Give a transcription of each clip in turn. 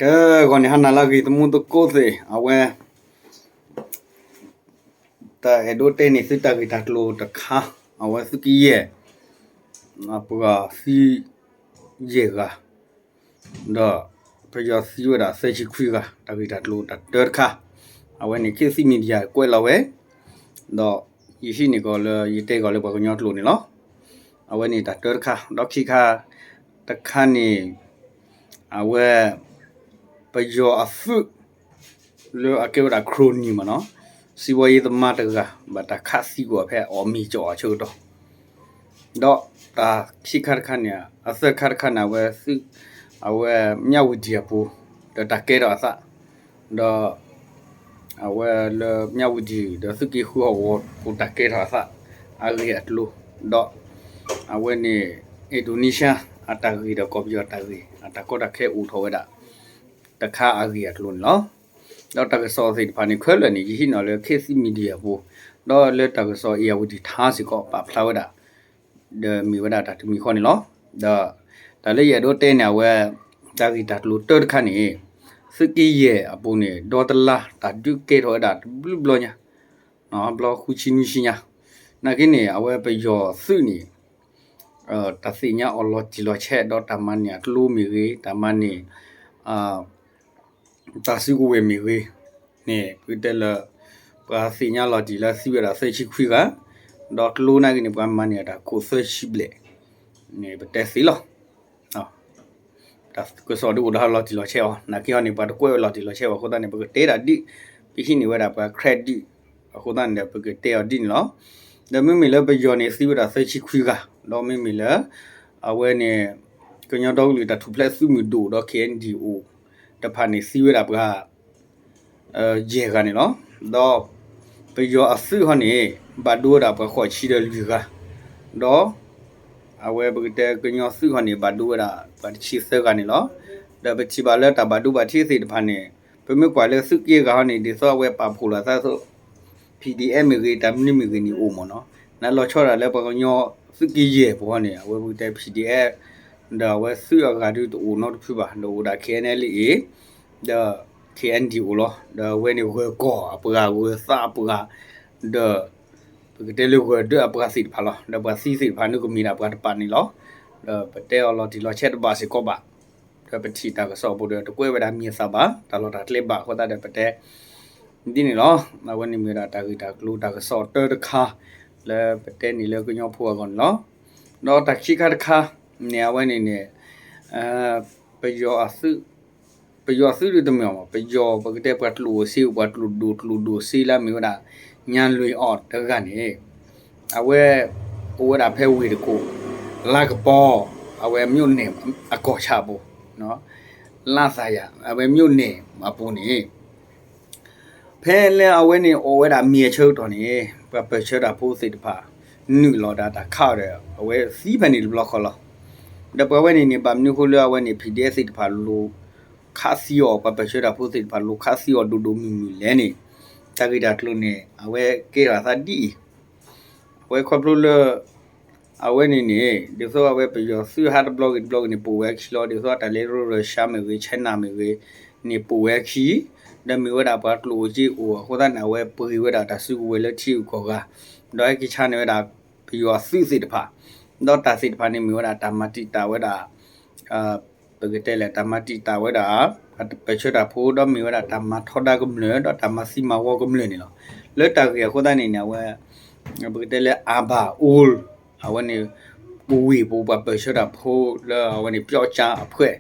ကဲ ဂီၤန့ၣ် ဟါနၤလၢအဂ့ၤ သမူသကိးသ့ၣ်, အဝဲ တၢ်အဲၣ်ဒိးတဲန့ၣ် သုတၢ်ဂ့ၢ်တၢ်ကျိၤတခါ, အဝဲသုးက့ယဲၢ် ပှၤသံယဲၢ်ဂၤ, ဒီးပယီၤသံဝဲဒၣ်သၢဆံခွံဂၤ, တၢ်ဂ့ၢ်တၢ်ကျိၤတၢ်တၢတခါ, အဝဲန့ၣ် ခေတ်သစ် media ကွဲးလီၤဝဲ, ဒီးယဟံးန့ၢ်ကီးလၢ ယတဲကီးလၢပှၤကညီကျိာ်န့ၣ်လီၤ. အဝဲန့ၣ်တၢ်တၢတခါ, ဒီးခံခါတခါန့ၣ် အဝဲ ပယီၤအသုး လၢအကဲဝဲဒၣ် ခရိနံၤမ့ၢ်နီၤ, စံးဘီယ့သမားတဂၤ ဘၣ်တၢ်ခးသံကွံာ်ဖဲအီၣ်မ့ၤကၠီအီၤအဆၢကတီၢ်, ဒီးတၢ်ခံခါတခါန့ၣ် အသၢခါတခါန့ၣ် အဝဲ အဝဲ မြဝတီ အပူၤ ဒီးတၢ်ကဲထီၣ်အသး, ဒီး အဝဲလၢ မြဝတီ ဒီးသုးက့ဃုအဂီၤ အိၣ်တၢ်ကဲထီၣ်အသး အဂ့ၢ်အကျိၤ, ဒီး အဝဲန့ၣ် Indonesia အတၢ်ဂ့ၢ်ဒီးကီၢ်ပယီၤတၢ်ဂ့ၢ် အတၢ်ကီတၢ်ခဲအိၣ်ထီၣ်ဝဲဒၣ် တခါအဂ့ၢ်အကျိၤန့ၣ်လီၤ. ဒီးတၢ်ကစီၣ်သ့ၣ်တဖၣ်န့ၣ် ခဲလၢာ်န့ၣ် ယဟံးန့ၢ်လၢ ခေတ်သစ် media အပူၤ, ဒီးလၢတၢ်ကစီၣ် ဧရာဝတီ ထါ စ့ၢ်ကီး ပာ်ဖျါဝဲဒၣ် ဒီးမ့ၢ်ဝဲဒၣ်တၢ်တမံၤဃီန့ၣ်လီၤ. ဒီးတၢ်လၢယအဲၣ်ဒိးတဲန့ၣ် အဝဲ တၢ်ဂ့ၢ်တၢ်ကျိၤတၢတခါန့ၣ် သုးက့ယဲၢ်အပူၤန့ၣ် ဒီတလါ တၢ်ဒုးကဲထီၣ်ဝဲဒၣ်တဘျုးဘျီညါ, ဘျီဃုဆံနွံဆံညါ, နာ်က့န့ၣ် အဝဲပယီၤသုးန့ၣ် တၢ်သ့ၣ်ညါအီၤလီၤတံၢ်လီၤဆဲး ဒီးတၢ်မၤန့ၢ်အကျိမ့ၢ်ဂ့ၤ, တၢ်မၤန့ၢ် တၢ်စုကဝဲၤမ့ၢ်ဂ့ၤန့ၣ် ပကတဲလၢ ပှၤသ့ၣ်ညါလီၤတံၢ်လၢသံဝဲဒၣ်သၢဆံခွံဂၤ, ဒီးကျိနာ်က့န့ၣ် ပှၤမၤန့ၢ်အတၢ်ခိၣ်သၢဆံဘျဲၣ်န့ၣ် ပတဲသ့လီၤ. တၢ်ကစီၣ်ဒုးအိၣ်ဒီးလီၤတံၢ်လီၤဆဲးအီၤ, နာ်က့အီၤန့ၣ် ပှၤတကွဲးဝဲလီၤတံၢ်လီၤဆဲးအီၤအဃိသတးန့ၣ် ပကတဲဒၣ်ဒ် ပဟံးန့ၢ်ဝဲဒၣ်ပှၤ credit အဃိသတးန့ၣ်ဒီး ပကတဲအီၤဒ်န့ၣ်လီၤ. ဒီးမ့မ့ၢ်လၢပယီၤန့ၣ် သံဝဲဒၣ်သၢဆံခွံဂၤ, ဒီးမ့မ့ၢ်လၢ အဝဲန့ၣ် ကညီဒီကလုာ်တၢ်ထူၣ်ဖျဲးသုးမုၢ်ဒိၣ်ဒီး ခ့ၣ်အဲၣ်ဒံၣ်အိၣ် တဖၣ်န့ၣ် သံဝဲဒၣ်ပှၤ ယဲၢ်ဂၤန့ၣ်လီၤ. ဒီးပယီၤအသုးဟီန့ၣ် ဘၣ်ဒိဝဲဒၣ်ပှၤဃိးဆံဒီးလွံၢ်ဂၤ, ဒီး အဝဲပကတဲကညီသုးဟီန့ၣ် ဘၣ်ဒိဝဲဒၣ်ပှၤတဆံသၢဂၤန့ၣ်လီၤ. ဒီးပထံၣ်ဘၣ်လၢတၢ်ဘၣ်ဒိဘၣ်ထံးသ့ၣ်တဖၣ်န့ၣ် ပမ့ၢ်ကွၢ်လၢသုးက့ဂၤဟီန့ၣ် ဒ်သိးအဝဲပာ်ဖှိၣ်လိာ်သးသိး PDF မ့ၢ်ဂ့ၤ တၢ်မနုၤမ့ၢ်ဂ့ၤန့ၣ်အိၣ်မ့ၢ်နီၤ, နလီၤဆီဒၣ်လၢပှၤကညီသုးက့ယဲၢ်ပူၤဟီန့ၣ် အဝဲပကတဲ PDF ဒီးအဝဲသုးအဂၤဒုးတအိၣ်နီတဖုဘၣ်, ဒီးအိၣ်ဒၣ် ခ့ၣ်အဲၣ်အဲၣ်လ်အ့ၣ် ဒီး ခ့ၣ်အဲၣ်ဒံၣ်အိၣ်လီၤ. ဒီးအဝဲန့ၣ်ဂၢၤကီၢ်အပှၤ ဂၢၤသးအပှၤ ဒီး ပကတဲလၢဂၢၤဒၢးအပှၤသ့ၣ်တဖၣ်လီၤ. ဒီးပှၤသံသ့ၣ်တဖၣ်န့ၣ်ကမ့ၢ်ဒၣ်ပှၤတပာ်န့ၣ်လီၤ. ဒီးပတဲအီၤလီၤတံၢ်လီၤဆဲးတဘၣ်စ့ၢ်ကီးဘၣ်. ဒီးပထံၣ်တၢ်ကစီၣ်အပူၤဒီး တကွဲးဝဲဒၣ်မံၤအသးဘၣ်, တၢ်လီၢ်တၢ်ကျဲဘၣ်အဃိသတးဒီးပတဲ ဒ်န့ၣ်လီၤ. အဝဲန့ၣ်မ့ၢ်ဝဲဒၣ်တၢ်ဂ့ၢ်တၢ်ကျိၤတၢ်ကစီၣ်တၢတခါ လၢပတဲန့ၣ်လၢကညီဖိအဂီၢ်န့ၣ်လီၤ. ဒီးတၢ်ခံခါတခါန့ၣ် အဝဲန့ၣ်န့ၣ် ပယီၤအသုး ပယီၤအသုးဒုးတမ့ၢ်အီၤမး ပယီၤပကတဲပှၤကျိၣ်အိၣ်စ့အိၣ် ပှၤကျိၣ်ဒိၣ်ကျိၣ်ဒိၣ်စ့လၢအမ့ၢ်ဝဲဒၣ် ညါလွံၢ်အီၣ်တဂၤန့ၣ် အဝဲ အိၣ်ဝဲဒၣ်ဖဲဝ့ၢ်တကူၣ် လါကပီၤ အဝဲ မြို့နယ် အကီၢ်ဆၣ်အပူၤ လါသးယၤ အဝဲ မြို့နယ် အပူၤန့ၣ် ဖဲလၢအဝဲန့ၣ်အိၣ်ဝဲဒၣ်မ့ၢ်အဆၢကတီၢ်န့ၣ် ပှၤပၢၢ်ဆၢတၢ်ဖိသ့ၣ်တဖၣ် နုာ်လီၤဒီးတၢ်ခးအီၤဒီး အဝဲသံဖဲန့ၣ်တဘျီဃီလီၤ. ဒီးပှၤဝဲန့ၣ်န့ၣ် ဘၣ်မနုၤအဃိလၢအဝဲန့ၣ် PDF သ့ၣ်တဖၣ်လိၤ ခးသံအီၤ ပှၤပၢၢ်ဆၢတၢ်ဖိသ့ၣ်တဖၣ်လိၤခးသံအီၤဒိၣ်ဒိၣ်မုၢ်မုၢ်လဲၣ်န့ၣ် တၢ်ဂ့ၢ်တၢ်ကျိၤန့ၣ် အဝဲကဲထီၣ်အသးဒ်အံၤ အဝဲခီဖျိလၢ အဝဲန့ၣ်န့ၣ် ဒ်သိးအဝဲပယီၤသုးဟးတဘျီဂ့ၤတဘျီဂ့ၤန့ၣ် ပိာ်ဝဲအခံလီၤ. ဒ်သိးတၢ်လဲၤ Russia မ့ၢ်ဂ့ၤ China မ့ၢ်ဂ့ၤန့ၣ် ပိာ်ဝဲအခံ ဒီးမ့ၢ်ဝဲဒၣ်ပှၤကျိၣ်အိၣ်စ့အိၣ်အဃိသတးန့ၣ် အဝဲပှ့ၤဝဲဒၣ်တၢ်စုကဝဲၤလၢထံဂုၤကီၢ်ဂၤ ဒီးဟဲက့ၤဆါန့ၢ်ဝဲဒၣ်ပယီၤအသုးသ့ၣ်တဖၣ် ဒီးတၢ်သ့ၣ်တဖၣ်န့ၣ်မ့ၢ်ဝဲဒၣ်တၢ်မၤတံာ်တာ်ဝဲဒၣ် ပကတဲလဲၣ်တၢ်မၤတံာ်တာ်ဝဲဒၣ် ပၢၢ်ဆၢတၢ်ဖိ ဒီးမ့ၢ်ဝဲဒၣ်တၢ်မၤထီဒါကမျၢၢ် ဒီးတၢ်မၤသံမၤဝီကမျၢၢ်န့ၣ်လီၤ. လၢတၢ်ဂ့ၢ်အဃိသတးန့ၣ်န့ၣ် အဝဲ ပကတဲလၢ Abba Old အဝဲန့ၣ် ပဝ့ၢ်ပူၤပှၤပၢၢ်ဆၢတၢ်ဖိလၢအဝဲန့ၣ် ပျော့ကျားအဖွဲ့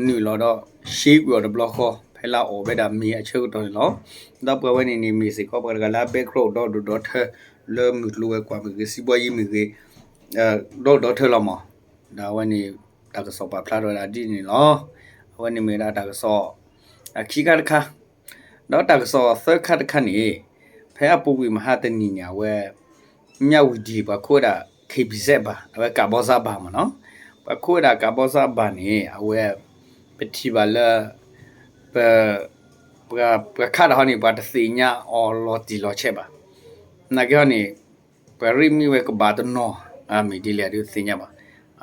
နုာ်လီၤဒီး ရှဲကွံာ်အီၤတဘျီဃီ ဖဲလၢအအီၣ်ဝဲဒၣ်မ့ၤအဆၢကတီၢ်န့ၣ်လီၤ. ဒီးပှၤဝဲန့ၣ်န့ၣ် မ့ၢ်စ့ၢ်ကီးပှၤတဂၤလၢအ background ဒီဒိၣ်ဒီထၢ လၢမုၢ်ကျိၤဝဲၤကွာ်မ့ၢ်ဂ့ၤ စံးဘီယံမ့ၢ်ဂ့ၤ ဒီဒိၣ်ဒီထၢလီၤမး. ဒီးအဝဲန့ၣ် တၢ်ကစီၣ်ပာ်ဖျါထီၣ်ဝဲဒၣ်ဒ်န့ၣ်လီၤ. အဝဲန့ၣ်မ့ၢ်ဝဲဒၣ်တၢ်ကစီၣ် အခံခါတခါ ဒီးတၢ်ကစီၣ်သၢခါတခါန့ၣ် ဖဲအပူၤကွံာ်မဟါတနံၤန့ၣ် အဝဲ မြဝတီ ပှၤခိးဝဲဒၣ် ခ့ပံစဲးဘၣ် အဝဲ ကးဘီစါဘၣ်မ့ၢ်နီၤ, ပှၤခိးဝဲဒၣ်ကးဘီစါဘၣ်န့ၣ် အဝဲ ပထံၣ်ဘၣ်လၢ ပ ပှၤခးတၢ်ဟီန့ၣ် ပှၤတသ့ၣ်ညါအီၤလီၤတံၢ်လီၤဆဲးဘၣ်. နာ်က့ဟီန့ၣ် ပှၤရ့ၣ်မံဝဲကဘၣ်တနီၤ မ့ၢ်ဒ်လဲၣ်ဒုးသ့ၣ်ညါဘၣ်.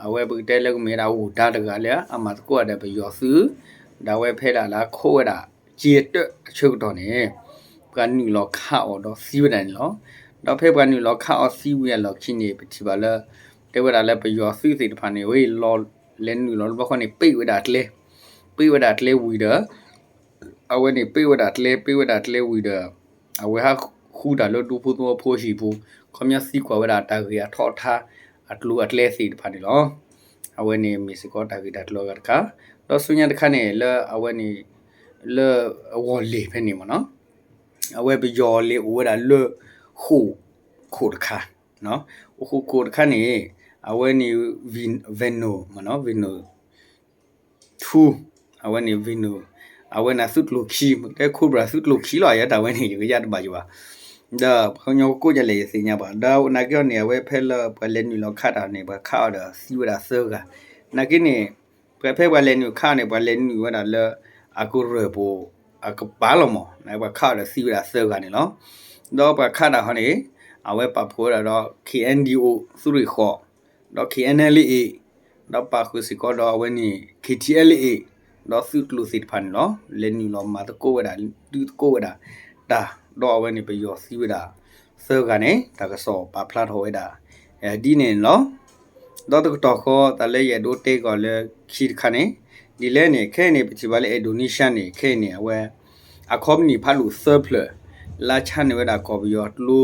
အဝဲပကတဲလၢကမ့ၢ်ဝဲဒၣ် ဂိၢ်ဒါ တဂၤလၢအမၤသကိးဒီးပယီၤသုး ဒီးအဝဲဖဲဒၣ်လၢအခိးဝဲဒၣ် က့တၢၣ်အဆၢကတီၢ်န့ၣ် ပှၤနုာ်လီၤခးအီၤဒီးသံဝဲဒၣ်န့ၣ်လီၤ. ဒီးဖဲပှၤနုာ်လီၤခးအီၤသံဝံၤအလီၢ်ခံန့ၣ် ပထံၣ်ဘၣ်လၢ တဲဝဲဒၣ်လၢပယီၤသုးသ့ၣ်တဖၣ်န့ၣ် ဝဲလီၤ လဲၤနုာ်လီၤတဘျီဃီန့ၣ် ပ့ၣ်ဝဲဒၣ်ကျဲ, ပ့ၣ်ဝဲဒၣ်ကျဲဝံၤဒီး အဝဲန့ၣ်ပ့ၣ်ဝဲဒၣ်ကျဲ ပ့ၣ်ဝဲဒၣ်ကျဲဝံၤဒီး အဝဲဟးဃုတၢ်လၢဒူဖိသဝီဖိဟံၣ်ပူၤ, ခီပညီသံကွၢ်ဝဲဒၣ်တၢ်ဂ့ၢ်အထီၣ်အထါ အကျိၤအကျဲသ့ၣ်တဖၣ်န့ၣ်လီၤ. အဝဲန့ၣ်မ့ၢ်စ့ၢ်ကီးတၢ်ဂ့ၢ်တၢ်ကျိၤအဂၤတခါ, ဒီးဆူညါတခါန့ၣ် လၢအဝဲန့ၣ် လၢအဝီၤလ့ၤဖဲန့ၣ်မ့ၢ်နီၤ, အဝဲပယီၤလ့ၤအိၣ်ဝဲဒၣ်လၢ ဃိာ်ခိၣ်တခါ, ဃိာ်ခိၣ်တခါန့ၣ် အဝဲန့ၣ် Veno မ့ၢ်နီၤ Veno ထူ, အဝဲန့ၣ် Veno, အဝဲန့ၣ်သုးကျိၤခံ, တဲ Cobra သုးကျိၤခံလီၤ ယဲတၢ်ဝဲန့ၣ် ယကယါတဘၣ်ယဘၣ်, ဒီးပှၤကညီကိးဒ်လဲၣ်ယသ့ၣ်ညါဘၣ်, ဒီးနာ်က့အီၤန့ၣ် အဝဲဖဲလၢပှၤလဲၤနုာ်လီၤခးတၢ်န့ၣ် ပှၤခးအီၤဒီးသံဝဲဒၣ်သၢဂၤ, နာ်က့န့ၣ် ပှၤဖဲပှၤလဲၤနုာ်ခးန့ၣ် ပှၤလဲၤနုာ်ဝဲဒၣ်လၢ အကရၢၢ်ပူၤ အကပၤလီၤမး, ပှၤခးအီၤဒီးသံဝဲဒၣ်သၢဂၤန့ၣ်လီၤ. ဒီးပှၤခးတၢ်ဟီန့ၣ် အဝဲပာ်ဖှိၣ်ဝဲဒၣ်ဒီး K N D O သုးရ့ၣ်ဃိး, ဒီး K N L A, ဒီးပာ်ဃုာ်စ့ၢ်ကီးဒီးအဝဲန့ၣ် K T L A, ဒီးသုးကျိၤသ့ၣ်တဖၣ်န့ၣ်လီၤ. လဲၤနုာ်လီၤမၤသကိးဝဲဒၣ် ဒုးသကိးဝဲဒၣ်တၢ်, ဒီးအဝဲန့ၣ်ပယီၤသံဝဲဒၣ်သၢဂၤန့ၣ် တၢ်ကစီၣ်ပာ်ဖျါထီၣ်ဝဲဒၣ် ဒ်န့ၣ်န့ၣ်လီၤ. ဒီးတကတီၢ်ဃီ တၢ်လၢယအဲၣ်ဒိးတဲကီးလၢခံတခါန့ၣ် ဒ်လဲၣ်န့ၣ် ခဲအံၤန့ၣ် ပထံၣ်ဘၣ်လၢ Indonesia န့ၣ် ခဲအံၤန့ၣ် အဝဲ အ company ဖးဒိၣ်သၢဖျၢၣ် လၢဆါန့ၢ်ဝဲဒၣ်ကီၢ်ပယီၤကျိ,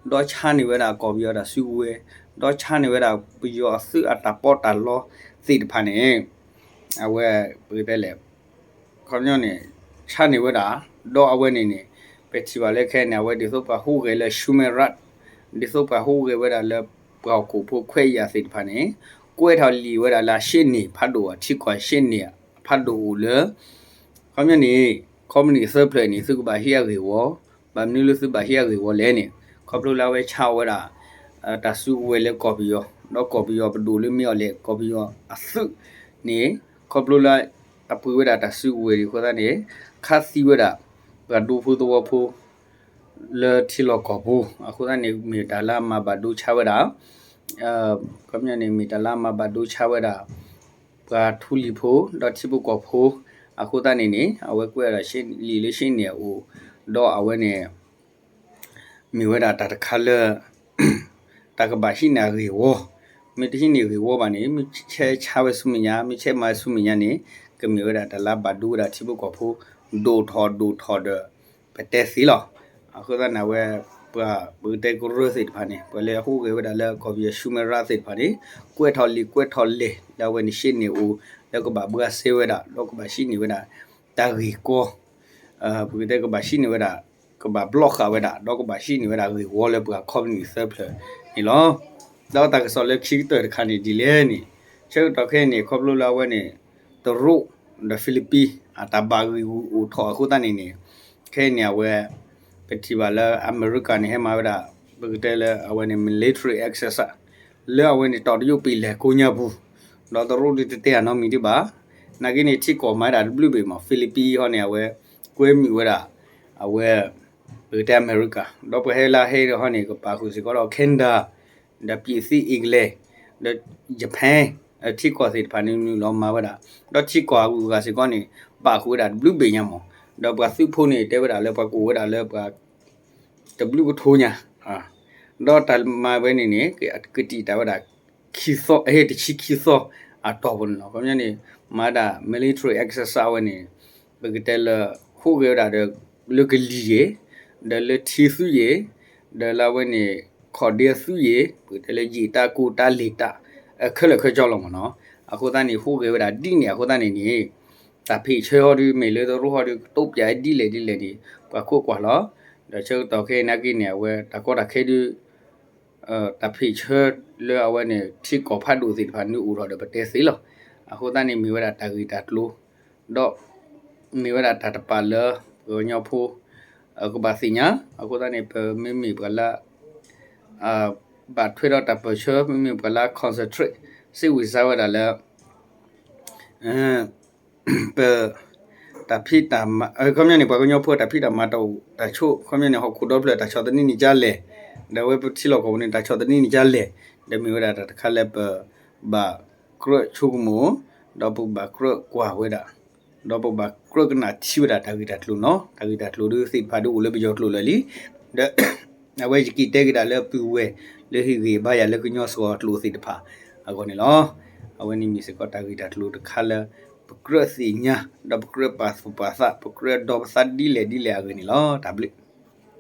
ဒီးဆါန့ၢ်ဝဲဒၣ်ကီၢ်ပယီၤတၢ်စုကဝဲၤ, ဒီးဆါန့ၢ်ဝဲဒၣ်ပယီၤအသုးအတၢ်ပီးတၢ်လီသ့ၣ်တဖၣ်န့ၣ် အဝဲ ပကတဲလဲၣ် ခီပညီန့ၣ် ဆါန့ၢ်ဝဲဒၣ်, ဒီးအဝဲန့ၣ်န့ၣ် ပထံၣ်ဘၣ်လၢခဲအံၤန့ၣ် အဝဲဒ်သိးပှၤဟူးဂဲၤလၢ Sumerat, ဒ်သိးပှၤဟူးဂဲၤဝဲဒၣ်လၢပှၤဟီၣ်ခိၣ်ဖိခွဲးယာ်သ့ၣ်တဖၣ်န့ၣ် ကွဲးထီၣ်လံာ်ဝဲဒၣ်လၢအရှ့ၣ်န့ၢ်ဖးဒိၣ် အထံကီၢ်ရှ့ၣ်န့ၢ်ဖးဒိၣ်အိၣ်လၢ ခီပညီန့ၣ် company သၢဖျၢၣ်န့ၣ် သုကဘၣ်ဟံးအဂ့ၢ်ဝီ, ဘၣ်မနုၤလၢသုဘၣ်ဟံးအဂ့ၢ်ဝီလဲၣ်န့ၣ် ခီဖျိလၢအဝဲဆါအီၤဝဲဒၣ် တၢ်စုကဝဲၤလၢကီၢ်ပယီၤ, ဒီးကီၢ်ပယီၤပဒိၣ်လၢမ့ၢ်အီၤလဲၣ် ကီၢ်ပယီၤအသုးန့ၣ် ခီဖျိလၢအပှ့ၤဝဲဒၣ်တၢ်စုကဝဲၤဒံးအဃိသတးန့ၣ် ခးသံဝဲဒၣ် ပှၤဒူဖိသဝီဖိ လၢထံလီၢ်ကီၢ်ပူၤ အဃိသတးန့ၣ် မ့ၢ်တၢ်လၢအမၤဘၣ်ဒိဆါဝဲဒၣ် ခီပညီန့ၣ် မ့ၢ်တၢ်လၢအမၤဘၣ်ဒိဆါဝဲဒၣ် ပှၤထူလံၤဖိ ဒီးထံဖိကီၢ်ဖိ အဃိသတးန့ၣ်န့ၣ် အဝဲကွဲးဒီးလံာ်လၢရှ့ၣ်န့ၢ်အအိၣ် ဒီးအဝဲန့ၣ် မ့ၢ်ဝဲဒၣ်တၢ်တခါလၢ တၢ်ကဘၣ်ဟံးန့ၢ်အဂ့ၢ်ဝီ, မ့ၢ်တဟံးန့ၢ်ဂ့ၢ်ဝီဘၣ်န့ၣ် မ့ၢ်ဆဲးဆါဝဲဆူမဲာ်ညါ မ့ၢ်ဆဲးမၤဆူမဲာ်ညါန့ၣ် ကမ့ၢ်ဝဲဒၣ်တၢ်လၢအဘၣ်ဒိဝဲဒၣ်ထံဖိကီၢ်ဖိ ဒိၣ်ထီၣ်ဒိၣ်ထီၣ်ဒီး ပတဲသ့လီၤ. အဃိသတးန့ၣ် အဝဲ ပှၤပကတဲကရၢသ့ၣ်တဖၣ်န့ၣ် ပှၤလၢအဟူးဂဲၤဝဲဒၣ်လၢကီၢ်ပယီၤ Sumerat သ့ၣ်တဖၣ်န့ၣ် ကွဲးထီၣ်လံာ်ကွဲးထီၣ်လဲၢ် လၢအဝဲန့ၣ်ရှ့ၣ်န့ၢ်အိၣ် လၢကဘၣ်ဘှါစဲဝဲဒၣ် ဒီးကဘၣ်ဟံးန့ၢ်ဝဲဒၣ် တၢ်ဂ့ၢ်ကီ ပကတဲကဘၣ်ဟံးန့ၢ်ဝဲဒၣ် ကဘၣ်ဘျီဃာ်ဝဲဒၣ် ဒီးကဘၣ်ဟံးန့ၢ်ဝဲဒၣ်ဂ့ၢ်ဝီလၢပှၤ company သၢဖျၢၣ်န့ၣ်လီၤ. ဒီးတၢ်ကစီၣ်လၢခံကတၢၢ်တခါန့ၣ်ဒ်လဲၣ်န့ၣ် ဆၢကတီၢ်ခဲအံၤန့ၣ် ခီဖျိလၢအဝဲန့ၣ် တရူး ဒီး Philippines အတၢ်ဘၣ်ဂံၢ်ဂူာ်အိၣ်ထီၣ်အဃိသတးန့ၣ်န့ၣ် ခဲအံၤန့ၣ် အဝဲ ပထံၣ်ဘၣ်လၢအမဲရကၤန့ၣ် ဟဲမၤဝဲဒၣ် ပကတဲလၢအဝဲန့ၣ် military exercise လၢအဝဲန့ၣ် တီၢ်တယိၣ်ပံာ်လဲၢ်ကိညါပူၤ ဒီးတရူးဒုးတတဲအနီတမံၤဒံးဘၣ်. နာ်က့န့ၣ် ထံကီၢ်မၤဒၣ်တဘျုးဘ့ၣ်မး Philippines ဟီန့ၣ် အဝဲ ကွဲမုာ်ဝဲဒၣ် အဝဲ ပကတဲအမဲရကၤ ဒီးပှၤဟဲလၢဟဲဒီးဟီန့ၣ် ကပာ်ဃုာ်စ့ၢ်ကီးဒီး Canada ဒီး Philippines England ဒီး Japan ထံကီၢ်သ့ၣ်တဖၣ်န့ၣ် နုာ်လီၤမၤဝဲဒၣ် ဒီးထံကီၢ်အဂုၤအဂၤစ့ၢ်ကီးန့ၣ် ပာ်ဃုာ်ဝဲဒၣ်တဘျုးဘ့ၣ်ညါမး ဒီးပှၤသုးဖိန့ၣ် တဲဝဲဒၣ်လၢပှၤကအိၣ်ဝဲဒၣ်လၢပှၤ တဘျုးကထိညါ ဒီးတၢ်မၤဝဲန့ၣ်န့ၣ် ကတံာ်တာ်ဝဲဒၣ် ခံသီ အဟ့ၣ်တဆံခံသီအတီၢ်ပူၤန့ၣ်လီၤ. ခီပညီန့ၣ် မၤဒၣ် military exercise ဝဲန့ၣ် ပကတဲလၢ ဟူးဂဲၤဝဲဒၣ်ဒီး လၢကလံၤယ့ၣ် ဒီးလၢထံသုးယ့ၣ် ဒီးလၢအဝဲန့ၣ် ခီၣ်ဒ့သုးယ့ၣ် ပကတဲလၢ ယ့ၣ်တၢ်ကူတၢ်လ့ၣ်တၢ် ခဲလၢာ်ခဲဆ့လီၤမးနီၤ. အဃိသတးန့ၣ် ဟူးဂဲၤဝဲဒၣ်ဒ်န့ၣ် အဃိသတးန့ၣ်န့ၣ် တၢ်ဖံးဆၢဟီဒီး မ့ၢ်လၢတရူးဟီဒီး ကတိပၠးဒ်လဲၣ်ဒ်လဲၣ်န့ၣ် ပှၤခိးကွၢ်လီၤ. ဒီးဆၢကတီၢ်ခဲအံၤနာ်က့န့ၣ် အဝဲတၢ်ကီတၢ်ခဲဒုး တၢ်ဖံးဆၢလၢအဝဲန့ၣ် ထံကီၢ်ဖးဒိၣ်သ့ၣ်တဖၣ်န့ၣ်အိၣ်ထီၣ်ဒီးပတဲသ့လီၤ. အဃိသတးန့ၣ်မ့ၢ်ဝဲဒၣ်တၢ်ဂ့ၢ်တၢ်ကျိၤ ဒီး မ့ၢ်ဝဲဒၣ်တၢ်တပာ်လၢ ပှၤကညီဖိ ကဘၣ်သ့ၣ်ညါ အဃိသတးန့ၣ် ပမ့မ့ၢ်ပှၤလၢ ဘၣ်ထွဲဒီးတၢ်ပၢၢ်ဆၢ မ့မ့ၢ်ပှၤလၢ concentrate စ့ဝံစါဝဲဒၣ်လၢ ပ တၢ်ဖံးတၢ်မၤ ခီပညီန့ၣ် ပှၤကညီဖိတၢ်ဖံးတၢ်မၤတၢ်အိၣ်တၢ်ဆိး ခီပညီန့ၣ် ဟီၣ်ခိၣ်ဒီဖျၢၣ်တၢ်ဆီၣ်သနံးန့ၢ်ကလဲၣ်, ဒီးအဝဲပထံလီၢ်ကီၢ်ပူၤန့ၣ် တၢ်ဆီၣ်သနံးန့ၢ်ကလဲၣ်, ဒီးမ့ၢ်ဝဲဒၣ်တၢ်တခါလၢပဘၣ်ကြၢးဆိကမိၣ် ဒီးပကဘၣ်ကြၢးကွၢ်ဝဲဒၣ် ဒီးပကဘၣ်ကြၢးကနၣ်ထံဝဲဒၣ်တၢ်ဂ့ၢ်တၢ်ကျိၤန့ၣ်လီၤ. တၢ်ဂ့ၢ်တၢ်ကျိၤဒုးသ့ၣ်တဖၣ်ဒုးအိၣ်လၢပယီၤကျိာ်လၢာ်လံ. ဒီး အဝဲယက့ၤတဲက့ၤဒၣ်လၢပုၢ်ဝဲၢ် လၢဟ့ၣ်ဂံၢ်ဟ့ၣ်ဘါယၤလၢကညီစှီၤကျိာ်သ့ၣ်တဖၣ်အဂီၢ်န့ၣ်လီၤ. အဝဲန့ၣ်မ့ၢ်စ့ၢ်ကီးတၢ်ဂ့ၢ်တၢ်ကျိၤတခါလၢ ပကြၢးသ့ၣ်ညါ ဒီးပကြၢးပာ်သူၣ်ပာ်သး ပကြၢးဒီသဒၢဒ်လဲၣ်ဒ်လဲၣ်အဂ့ၢ်န့ၣ်လီၤ. တၢ်ဘျုး